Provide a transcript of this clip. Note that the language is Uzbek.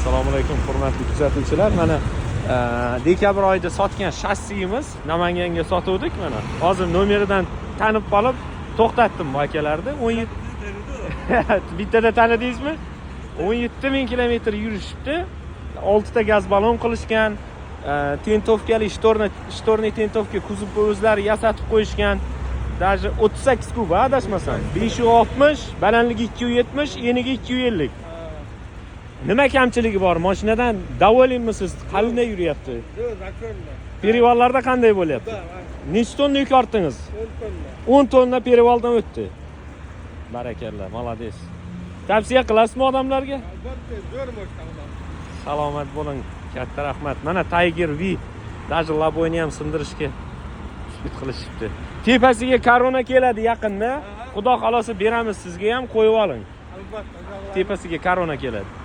Assalomu alaykum, hurmatli kuzatuvchilar. Mana dekabr oyida sotgan shassiyimiz Namanganga sotuvdik mana. Hozir nomeridan tanib qolib to'xtatdim bu akalarni. 17 bittada tanidingizmi? 17 ming kilometr yurishibdi. 6 ta gaz balon qilishgan. Тентовка li шторный тентовка kuzovga o'zlari yasatib qo'yishgan. Даже 38 kub, adashmasam. 560, balandligi 270, enigi 250. Nima kamchiligi bor? Mashinadan доволен misiz? Qanday yuryapti? Перевал larda qanday bo'lyapti? Necha tonna yuk ortdingiz? 10 tonna перевал dan o'tdi. Barakalla, молодец. Tavsiya qilasizmi odamlarga? Albatta, zo'r mashina. Salomat bo'ling. Katta rahmat. Mana Tiger V, даже лобовой ni ham sindirishga успеть qilishibdi. Tepasiga корона keladi yaqinda. Xudo xolasa, beramiz sizga ham, qo'yib oling. Albatta. Tepasiga корона keladi.